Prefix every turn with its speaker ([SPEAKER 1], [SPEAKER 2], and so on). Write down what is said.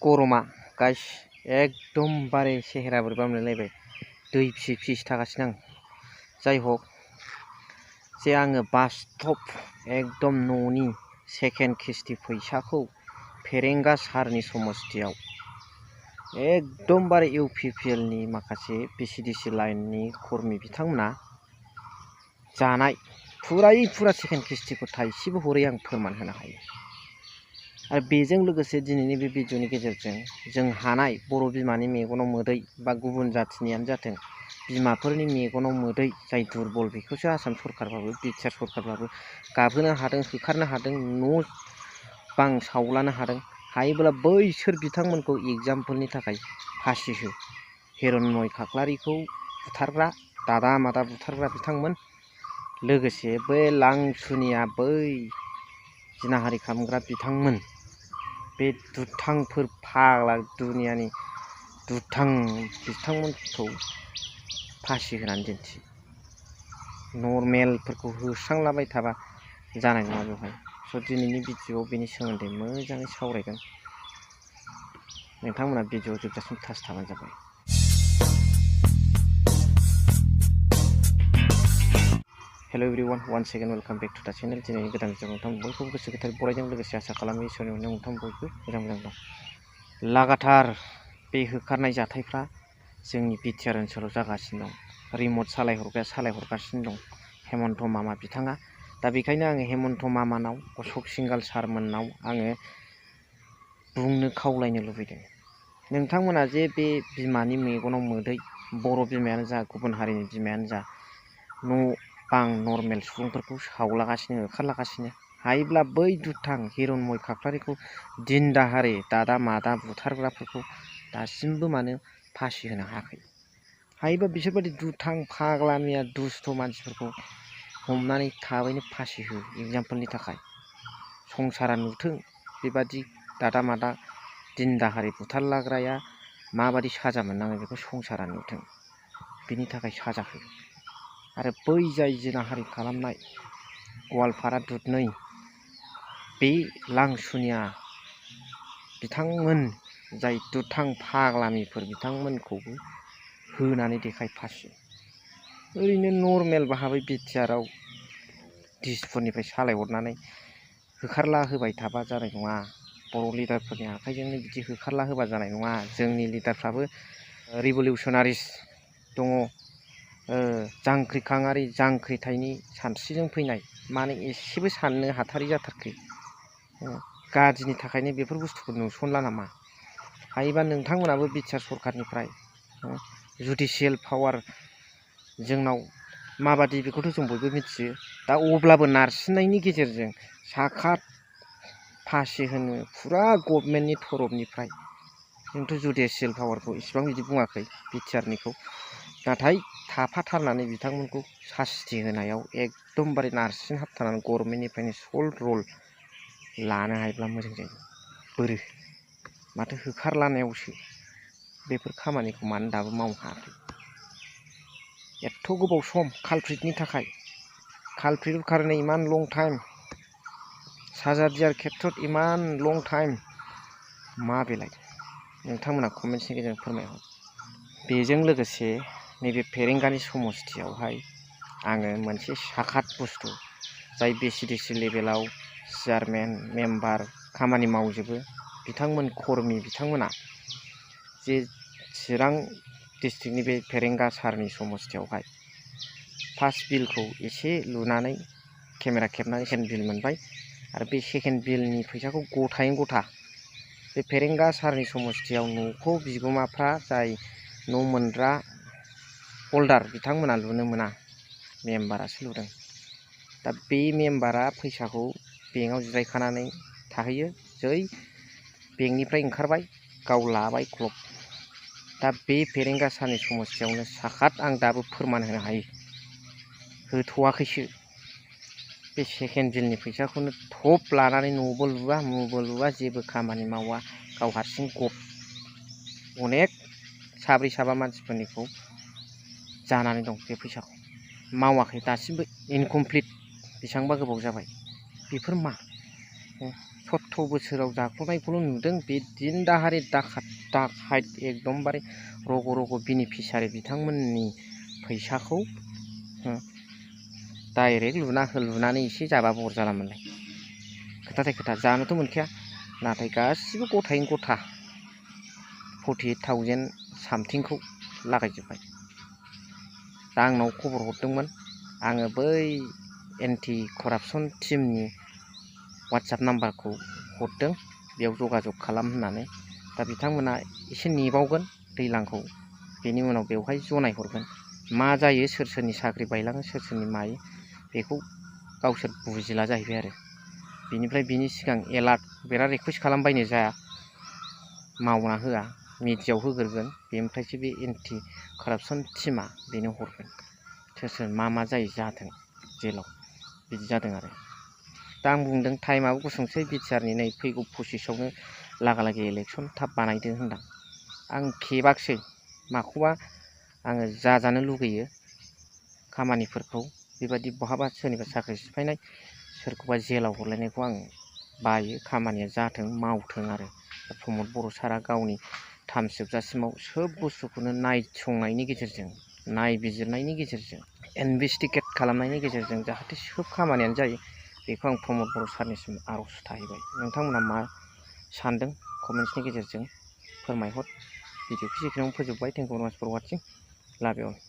[SPEAKER 1] गरमा गाइस एकदमबारे सेहेरा बोरैबा मोनलायलायबाय दै फिसि थागासिनो आं जाय हक जे आङो बास्तब एकदम न'नि सेकेन्ड किस्ति फैसाखौ फेरेंगा सारनि समस्थियाव एकदमबारे UPPL नि माखासे BCDC लाइननि कर्मि बिथांमोना जानाय फुरा सेकेन्ड किस्तिखौ थाइसेबो हरै आं फोरमान होनो हायो। आरो बेजों लोगोसे दिनैनि बे भिडिअनि गेजेरजों जों हानाय बर' बिमानि मेगनाव मोदै बा गुबुन जाथिनियानो जाथों बिमाफोरनि मेगनाव मोदै जाय दुरबल बेखौसो आसाम सरकारबाबो बिटिआर सरकारबाबो गाबहोनो हादों, होखारनो हादों, न' बां सावलानो हादों। हायोब्ला बैसोर बिथांमोनखौ एग्जामपोलनि थाखाय फासि हो। हिरण्मय खाख्लारिखौ बुथारग्रा दादा मादा बुथारग्रा बिथांमोन, लोगोसे बै लांसुनिया बै जिनाहारि खालामग्रा बिथांमोन, बे दुथांफोर फाग्ला दुनियानि दुथां बिथांमोनखौ फासि होनानै दिन्थि। नर्मेलफोरखौ होस्रांलाबाय थाबा जानाय नङा बेवहाय। स' दिनैनि भिडिअ'आव बेनि सोमोन्दै मोजाङै सावरायगोन। नोंथांमोना भिडिअ'आव जोबजासिम टाच थाबानो जाबाय। Hello everyone, once again welcome back to the channel. दिनैनि गोदान भिडिअ'आव नोंथां बयखौबो गोसो गोथारै बरायदों, लोगोसे आसा खालामो इसोरनि अननायाव नोंथां बयबो मोजां दं। लागातार बे होखारनाय जाथायफ्रा जोंनि बिटिआर ओनसोलाव जागासिनो दं। रिमट सालायहरग्राया सालायहरगासिनो दं हेमन्त मामा बिथाङा। दा बेखायनो आङो हेमन्त मामानाव अशक सिंघाल सारमोननाव आङो बुंनो खावलायनो लुबैदों, नोंथांमोना जे बे बिमानि मेगनाव मोदै, बर' बिमायानो जा गुबुन हारिनि बिमायानो जा, न' बां नर्मेल सुबुंफोरखौ सावलागासिनो, होखारलागासिनो। हायोब्ला बै दुथां हिरण्मय खाख्लारिखौ दिन दाहारे दादा मादा बुथारग्राफोरखौ दासिमबो मानो फासि होनो हायाखै? हायोबा बिसोरबायदि दुथां फाग्ला मिया दुस्थ' मानसिफोरखौ हमनानै थाबैनो फासि हो एग्जामपोलनि थाखाय। संसारा नुथों बेबादि दादा मादा दिन दाहारे बुथारलाग्राया माबादि साजा मोननाङो बेखौ संसारा नुथों, बिनि थाखाय साजा हो। आरो बै जाय जिनाहारि खालामनाय गवालपारा दुधनै बे लांसुनिया बिथांमोन, जाय दुथां फाग्लामिफोर बिथांमोनखौबो होनानै देखाय फासि। ओरैनो नर्मेल भाबै बिटिआरआव दिसपुरनिफ्राय सालायहरनानै होखारला होबाय थाबा जानाय नङा। बर' लिडारफोरनि आखाइजोंनो बिदि होखारला होबा जानाय नङा। जोंनि लिडारफ्राबो रिभलिउसनारिस दङ, जांख्रिखाङारि जांख्रिथायनि सानस्रिजों फैनाय, मानो एसेबो साननो हाथारि जाथारखै? गादिनि थाखायनो बेफोर बुस्थुखौ नुसनला नामा? हायोबा नोंथांमोनाबो बिटिआर सरकारनिफ्राय जुडिसियेल पावार जोंनाव माबादि बेखौथ' जों बयबो मिथियो। दा अब्लाबो नारसिननायनि गेजेरजों साखात फासि होनो फुरा गभर्नमेन्टनि थरफनिफ्राय, जोंथ' जुडिसियेल पावारखौ इसिबां बिदि बुङाखै बिटिआरनिखौ, नाथाय थाफाथारनानै बिथांमोनखौ सास्ति होनायाव एकदमबारे नारसिन हाबथारनानै गभर्नमेन्टनिफ्रायनो सल्ट रल लानो हायोब्ला मोजां जायो। बोरो माथो होखारलानायावसो बेफोर खामानिखौ मानो दाबो मावनो हायाखै? एथ' गोबाव सम कालप्रिटनि थाखाय, कालप्रिट होखारनो इमान लं टाइम, साजा दियार खेत्रत इमान लं टाइम, मा बेलाय? नोंथांमोना कमेन्ट्सनि गेजेरजों फोरमायहर। बेजों लोगोसे नैबे फेरेंगानि समस्थियावहाय आङो मोनसे साखात बुस्थु, जाय BCDC लेभेलाव चेयारमेन मेम्बार खामानि मावजोबो बिथांमोन कर्मि बिथांमोना, जे चिरां डिस्ट्रिक्टनि बे फेरेंगा सारनि समस्थियावहाय फार्स्ट बिलखौ एसे लुनानै केमेरा खेबनानै सेकेन्ड बिल मोनबाय, आरो बे सेकेन्ड बिलनि फैसाखौ गथायैनो गथा बे फेरेंगा सारनि समस्थियाव न'खौ बिगोमाफ्रा जाय न' मोनग्रा हल्दार बिथांमोना लुनो मोना, मेम्बारासो लुदों। दा बे मेम्बारा फैसाखौ बेंकआव जिरायखानानै थाहैयो, जै बेंकनिफ्राय ओंखारबाय गाव लाबाय क्लब। दा बे फेरेंगा सारनि समस्थियावनो साखात आं दाबो फोरमान होनो हायो, होथ'वाखैसो। बे सेकेन्ड बिलनि फैसाखौनो थप लानानै न'बो लुआ मुबो लुआ, जेबो खामानि मावा, गाव हारसिं गब अनेक साब्रै साबा मानसिफोरनिखौ जानानै दं। बे फैसाखौ मावाखै दासिमबो, इनकमप्लिट, बेसेबांबा गोबाव जाबाय। बेफोर मा? 17 बोसोराव जाख्ल'नायखौल' नुदों। बे दिन दाहारि डाकाइत एकदमबारे रग' रग' बेनिफिसारि बिथांमोननि फैसाखौ डाइरेक्ट लुनानै एसे जाबा बर जालामोनलाय। खोथाथाय खोथा जानोथ' मोनखाया, नाथाय गासिबो गथायैनो गथा 48,000 सामथिंखौ लागायजोब्बाय। दा आंनाव खबर हरदोंमोन, आङो बै एन्टि करापसन टिमनि वाट्सएप नाम्बारखौ हरदों, बेयाव जगाजग खालाम होननानै। दा बिथांमोना एसे नेबावगोन दैज्लांखौ, बेनि उनाव बेवहाय जनायहरगोन। मा जायो, सोर सोरनि साख्रि बायलाङो, सोर सोरनि मायो, बेखौ गावसोर बुजिला जाहैबाय आरो। बिनिफ्राय बिनि सिगां एलार्ट बिराद रिकुवेस्ट खालामबायनो जाया, मावना होआ, मिडियायाव होग्रोगोन, बेनिफ्रायसो बे एन्टि करापसन टिमा बेनो हरगोन। सोर सोर मा जायो जाथों जेलाव, बिदि जादों आरो। दा आं बुंदों टाइमाबो गुसुंसै, बिटिआरनि नै फैगौ 25आवनो लागालागि इलेक्सन थाब बानायदो होनदां। आं खेबाखिसै माखौबा आङो जाजानो लुगैयो खामानिफोरखौ, बेबायदि बहाबा सोरनिबा साख्रि सिफायनाय, सोरखौबा जेलाव हरलायनायखौ आं बायो। खामानिया जाथों, मावथों आरो। प्रमद बर' सारा गावनि टार्म जोबजासिमाव सोब बुस्थुखौनो नायसंनायनि गेजेरजों, नायबिजिरनायनि गेजेरजों, इनभेस्टिगेट खालामनायनि गेजेरजों जाहाथे सोब खामानियानो जायो, बेखौ आं प्रमद बर' सारनिसिम आर'ज थाहैबाय। नोंथांमोना मा सानदों कमेन्ट्सनि गेजेरजों फोरमायहर। भिडिअखौ जेखिनियावनो फोजोबबाय। थेंक इउ भेरि माच फर वाचिं। लाभ इउ अल।